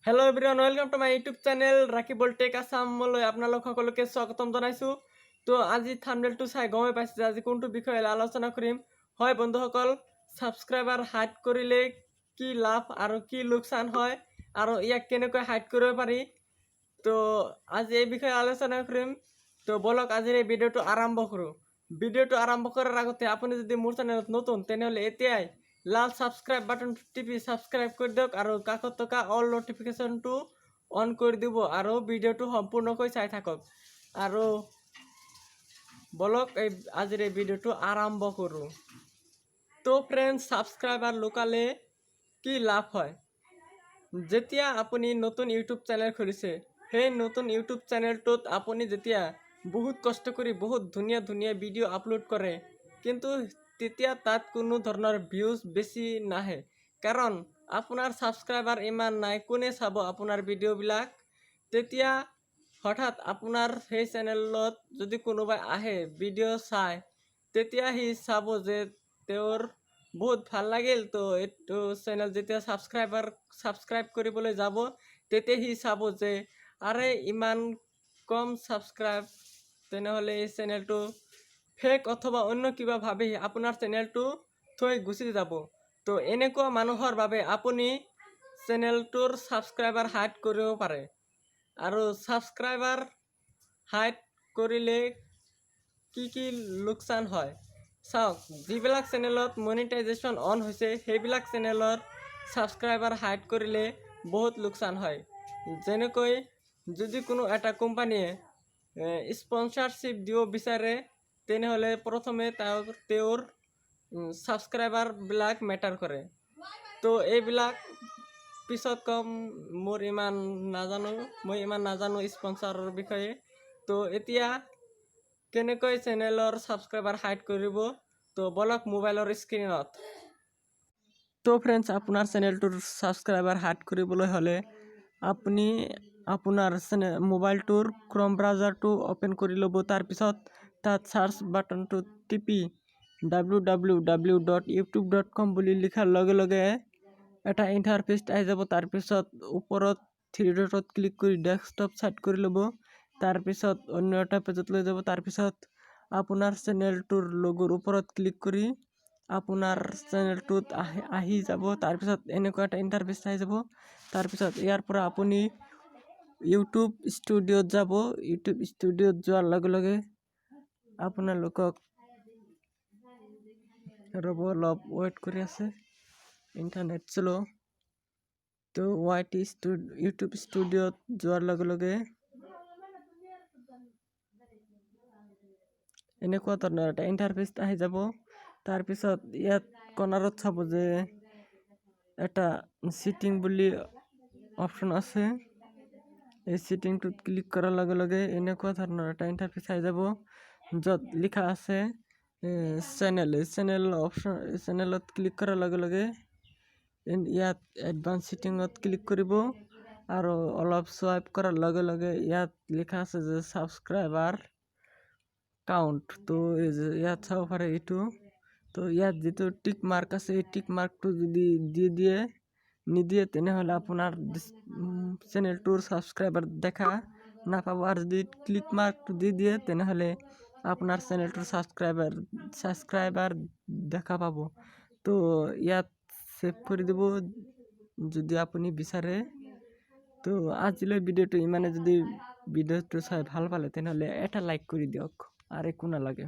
Hello everyone, welcome to my YouTube channel Rakibul tech আছামলৈ আপোনালোক সকলোকে স্বাগতম জনাইছোঁ। তো আজি থাম্বনেইলটো চাই গমেই পাইছে যে আজি কোনটো বিষয়ে আলোচনা কৰিম। হয় বন্ধুসকল, ছাবস্ক্ৰাইবাৰ হাইড কৰিলে কি লাভ আৰু কি লোকচান হয় আৰু ইয়াক কেনেকৈ হাইড কৰিব পাৰি, তো আজি এই বিষয়ে আলোচনা কৰিম। তো ব'লক, আজিৰ এই ভিডিঅ'টো আৰম্ভ কৰোঁ। ভিডিঅ'টো আৰম্ভ কৰাৰ আগতে আপুনি যদি মোৰ চেনেলত নতুন, তেনেহ'লে এতিয়াই লাল ছাবস্ক্ৰাইব বাটনটো টিপি ছাবস্ক্ৰাইব কৰি দিয়ক আৰু কাষত থকা অল ন'টিফিকেশ্যনটো অন কৰি দিব আৰু ভিডিঅ'টো সম্পূৰ্ণকৈ চাই থাকক। আৰু ব'লক, এই আজিৰ এই ভিডিঅ'টো আৰম্ভ কৰোঁ। তো ফ্ৰেণ্ডছ, ছাবস্ক্ৰাইবাৰ লুকালে কি লাভ হয়? যেতিয়া আপুনি নতুন ইউটিউব চেনেল খুলিছে, সেই নতুন ইউটিউব চেনেলটোত আপুনি যেতিয়া বহুত কষ্ট কৰি বহুত ধুনীয়া ধুনীয়া ভিডিঅ' আপলোড কৰে, কিন্তু তেতিয়া তাত কোনো ধৰণৰ ভিউজ বেছি নাহে, কাৰণ আপোনাৰ ছাবস্ক্ৰাইবাৰ ইমান নাই। কোনে চাব আপোনাৰ ভিডিঅ'বিলাক? তেতিয়া হঠাৎ আপোনাৰ সেই চেনেলত যদি কোনোবাই আহে, ভিডিঅ' চায়, তেতিয়া সি চাব যে তেওঁৰ বহুত ভাল লাগিল। তো এইটো চেনেল যেতিয়া ছাবস্ক্ৰাইব কৰিবলৈ যাব, তেতিয়া সি চাব যে আৰে, ইমান কম ছাবস্ক্ৰাইব, তেনেহ'লে এই চেনেলটো ফেক অথবা অন্য কিবা ভাবি আপোনাৰ চেনেলটো থৈ গুচি যাব। তো এনেকুৱা মানুহৰ বাবে আপুনি চেনেলটোৰ ছাবস্ক্ৰাইবাৰ হাইড কৰিব পাৰে। আৰু ছাবস্ক্ৰাইবাৰ হাইড কৰিলে কি কি লোকচান হয় চাওক। যিবিলাক চেনেলত মনিটাইজেশ্যন অন হৈছে, সেইবিলাক চেনেলত ছাবস্ক্ৰাইবাৰ হাইড কৰিলে বহুত লোকচান হয়। যেনেকৈ যদি কোনো এটা কোম্পানীয়ে স্পনচাৰশ্বিপ দিব বিচাৰে, তেনেহ'লে প্ৰথমে তেওঁৰ ছাবস্ক্ৰাইবাৰবিলাক মেটাৰ কৰে। তো এইবিলাক পিছত ক'ম, মোৰ ইমান নাজানো, মই ইমান নাজানো স্পনচাৰৰ বিষয়ে। তো এতিয়া কেনেকৈ চেনেলৰ ছাবস্ক্ৰাইবাৰ হাইড কৰিব? তো ব'লক মোবাইলৰ স্ক্ৰীণত। তো ফ্ৰেণ্ডছ, আপোনাৰ চেনেলটোৰ ছাবস্ক্ৰাইবাৰ হাইড কৰিবলৈ হ'লে আপুনি আপোনাৰ মোবাইলটোৰ ক্ৰম ব্ৰাউজাৰটো অ'পেন কৰি ল'ব। তাৰপিছত তাত চাৰ্চ বাটনটোত টিপি www.youtube.com বুলি লিখাৰ লগে লগে এটা ইণ্টাৰফেচ আহি যাব। তাৰপিছত ওপৰত থ্ৰী ডটত ক্লিক কৰি ডেস্কটপ ছাইট কৰি ল'ব। তাৰপিছত অন্য এটা পেজত লৈ যাব। তাৰপিছত আপোনাৰ চেনেলটোৰ লগৰ ওপৰত ক্লিক কৰি আপোনাৰ চেনেলটোত আহি আহি যাব। তাৰপিছত এনেকুৱা এটা ইণ্টাৰফেচ আহি যাব। তাৰপিছত ইয়াৰ পৰা আপুনি ইউটিউব ষ্টুডিঅ'ত যাব। ইউটিউব ষ্টুডিঅ'ত যোৱাৰ লগে লগে আপোনালোকক, ৰ'ব, অলপ ৱেইট কৰি আছে, ইণ্টাৰনেট শ্ল'। তো ৱাই টি ইউটিউব ষ্টুডিঅ'ত যোৱাৰ লগে লগে এনেকুৱা ধৰণৰ এটা ইণ্টাৰফেচ আহি যাব। তাৰপিছত ইয়াত কৰ্ণাৰত চাব যে এটা ছেটিং বুলি অপশ্যন আছে। এই ছেটিংটোত ক্লিক কৰাৰ লগে লগে এনেকুৱা ধৰণৰ এটা ইণ্টাৰফেচ আহি যাব, য'ত লিখা আছে চেনেল। এই চেনেল অপশ্যন, চেনেলত ক্লিক কৰাৰ লগে লগে ইয়াত এডভান্স ছেটিঙত ক্লিক কৰিব আৰু অলপ চুৱাইপ কৰাৰ লগে লগে ইয়াত লিখা আছে যে ছাবস্ক্ৰাইবাৰ কাউণ্ট। তো এই যে ইয়াত চাব পাৰে এইটো। তো ইয়াত যিটো টিক মাৰ্ক আছে, এই টিক মাৰ্কটো যদি দি দিয়ে, নিদিয়ে, তেনেহ'লে আপোনাৰ চেনেলটোৰ ছাবস্ক্ৰাইবাৰ দেখা নাপাব। আৰু যদি ক্লিক মাৰ্কটো দি দিয়ে, তেনেহ'লে আপোনাৰ চেনেলটোৰ ছাবস্ক্ৰাইবাৰ দেখা পাব। তো ইয়াত ছেভ কৰি দিব যদি আপুনি বিচাৰে। তো আজিলৈ ভিডিঅ'টো ইমানে। যদি ভিডিঅ'টো চাই ভাল পালে, তেনেহ'লে এটা লাইক কৰি দিয়ক, আৰু একো নালাগে।